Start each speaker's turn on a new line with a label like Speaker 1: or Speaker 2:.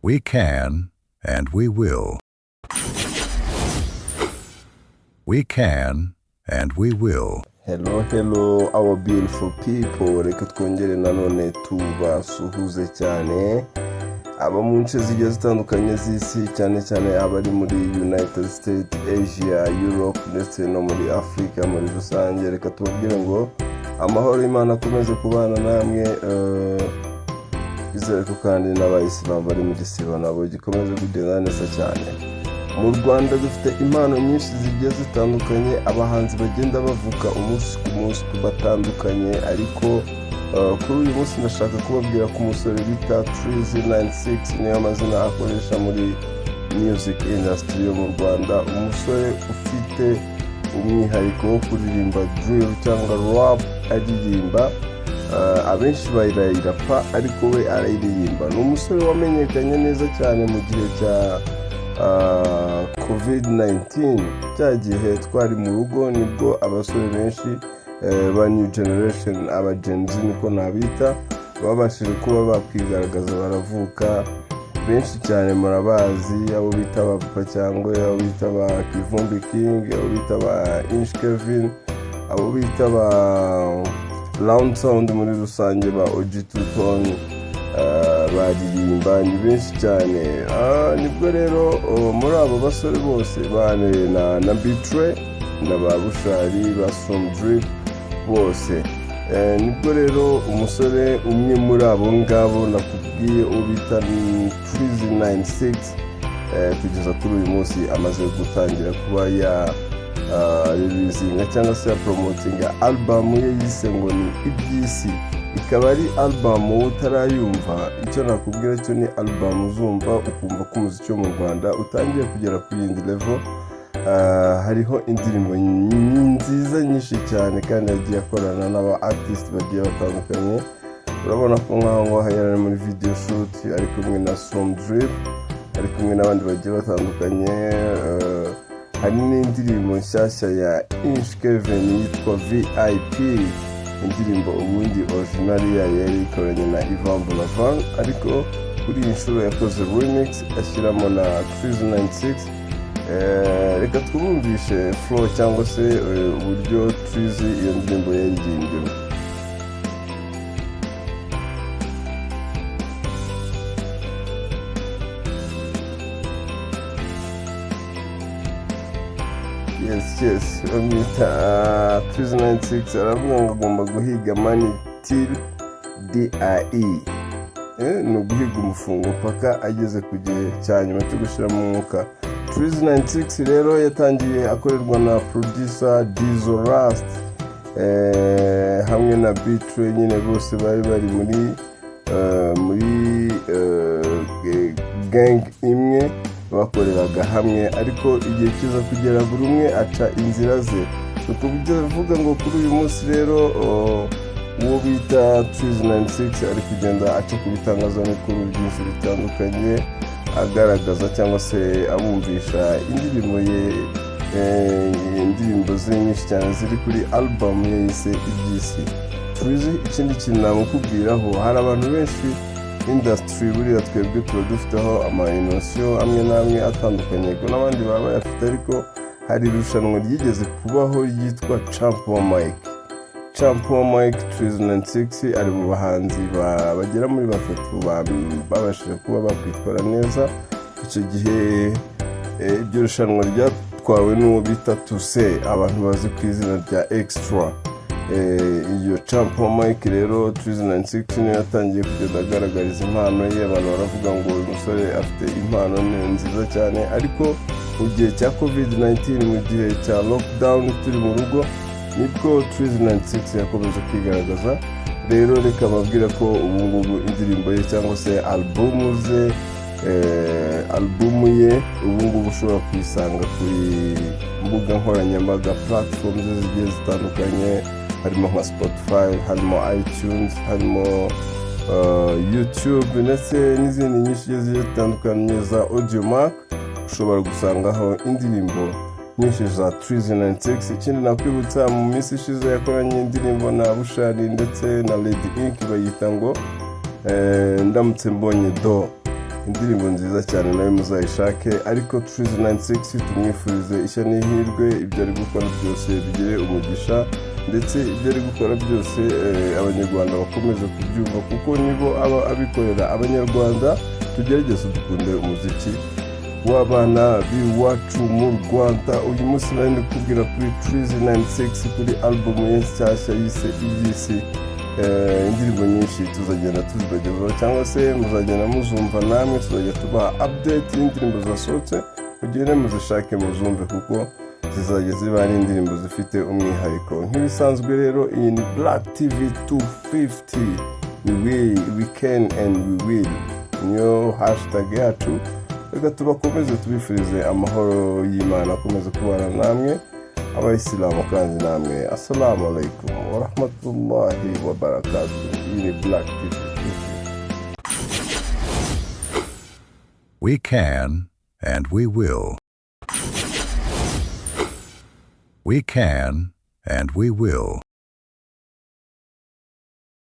Speaker 1: We can and we will. We can and we will.
Speaker 2: Hello, hello, our beautiful people. Reka twongere nanone tubasuhuze cyane aba mu nce zigiye zitandukanye z'isi, cyane cyane abari muri United States, Asia, Europe ndetse no muri Afurika muri rusange. Reka tubabwire ngo amahoro y'Imana akomeze kubana namwe. Twizere ko kandi n'abayisilamu bari mu gisibo nabo gikomeje kugenda neza cyane. Mu Rwanda dufite impano nyinshi zigiye zitandukanye, abahanzi bagenda bavuka umunsi ku munsi batandukanye, ariko kuri uyu munsi ndashaka kubabwira ko umusore bita Trizzie 96, niyo mazina akoresha muri music industry yo mu Rwanda, umusore ufite umwihariko wo kuririmba drill cyangwa rap aririmba. Abenshi barayirapa ariko we arayiririmba. Ni umusore wamenyekanye neza cyane mu gihe cya COVID-19, cya gihe twari mu rugo, nibwo abasore benshi ba new generation, aba Gen Z niko nabita, babashije kuba bakwigaragaza, baravuka benshi cyane. Murabazi, abo bita ba Papa cyangwa abo bita ba Kivumbi King, abo bita ba Ish Kevin, abo bita ba Round Sound muri rusange, ba OG Two Tone, baririmba ni benshi cyane. Nibwo rero, muri abo basore bose ba na B-Threy na ba Bushali, ba Slum Drip bose. Nibwo rero umusore umwe muri abo ngabo nakubwiye, uwo bita Trizzie 96, kugeza kuri uyu munsi amaze gutangira kuba ya releasinga cyangwa se ya promotinga album ye yise ngo ni Iby'isi, ikaba ari album wowe utarayumva icyo nakubwira cyo ni album uzumva ukumva ko umuziki wo mu Rwanda utangiye kugera ku yindi level. Hariho indirimbo nziza nyinshi cyane kandi yagiye akorana n'aba artist bagiye batandukanye. Urabona ko nk'aho ngaho yari ari muri video shoot, ari kumwe na Slum Drip, ari kumwe n'abandi bagiye batandukanye. Hari n'indirimbo nshyashya ya Ish Kevin yitwa VIP, indirimbo ubundi original yayo yari ikoranye na Yvan Buravan, ariko kuri iyi nshuro yakoze remix ashyiramo na Trizzie 96. Reka twumvishe flow cyangwa se uburyo Trizzie iyo ndirimbo yaririmbye. Yes, bamwita Trizzie 96, aravuga ngo agomba guhiga money till die. Ni uguhiga umufungo paka ageze ku gihe cya nyuma cyo gushyiramo umwuka. Trizzie 96 rero yatangiye akorerwa na producer Dizzo Rast, hamwe na B-Threy nyine, bose bari bari muri gang imwe, bakoreraga hamwe, ariko igihe kiza kugera buri umwe aca inzira ze. Ni ukuvuga ngo kuri uyu munsi rero, uwo bita Trizzie 96 ari kugenda aca ku bitangazamakuru byinshi bitandukanye, agaragaza cyangwa se abumvisha indirimbo ye, indirimbo ze nyinshi cyane ziri kuri album ye yise Iby'isi. Trizzie, ikindi kintu namukubwiraho, hari abantu benshi, industry buriya twebwe tuba dufiteho ama innovations amwe n'amwe atandukanye, yego n'abandi baba bayafite, ariko hari irushanwa ryigeze kubaho ryitwa Champ Mic. Champ Mic, Trizzie 96 ari mu bahanzi bagera muri batatu babashije kuba bakwitwara neza icyo gihe. Iryo rushanwa ryatwawe n'uwo bita Tuse, abantu bazi ku izina rya Extra. Iyo Champ Mic rero, Trizzie 96 niyo yatangiye kugenda agaragariza impano ye, abantu baravuga ngo uyu musore afite impano nziza cyane. Ariko mu gihe cya COVID-19, mu gihe cya lockdown, turi mu rugo, nibwo Trizzie 96 yakomeje kwigaragaza. Rero reka babwira ko ubu ngubu indirimbo ye cyangwa se alubumu ze, alubumu ye ubu ngubu ushobora kuyisanga kuri mbuga nkoranyambaga, platforms zigiye zitandukanye, harimo nka Spotify, harimo iTunes, harimo YouTube ndetse n'izindi nyinshi zigiye zitandukanye za Audiomack. Ushobora gusangaho indirimbo nyinshi za Trizzie 96. Ikindi nakwibutsa, mu minsi ishize yakoranye indirimbo na Bushali ndetse na Lady Ink, bayita ngo Ndamutse Mbonye Do. Indirimbo nziza cyane, nawe muzayishake. Ariko Trizzie 96 tumwifurize ishya n'ihirwe, ibyo ari gukora byose bigire umugisha, ndetse ibyo ari gukora byose Abanyarwanda bakomeze kubyumva, kuko nibo aba abikorera. Abanyarwanda tugerageze dukunde umuziki w'abana b'iwacu mu Rwanda. Uyu munsi nari ndi kukubwira kuri Trizzie 96, kuri album ye nshyashya yise Iby'isi. Indirimbo nyinshi tuzagenda tuzibagezaho, cyangwa se muzagenda muzumva namwe. Tuzajya tubaha update y'indirimbo zasohotse, mugende muzishake muzumve, kuko zizajya ziba ari indirimbo zifite umwihariko nk'ibisanzwe. Rero iyi ni Black TV 250. We will, we can and we will, niyo hashtag yacu. Reka tubakomeze tubifurize amahoro y'Imana, akomeze kubana namwe Abayisilamu, kandi namwe assalamu alaikum wa rahmatullahi wa barakatuh. Iyi ni Black TV 250.
Speaker 1: We can and we will. We can and we will.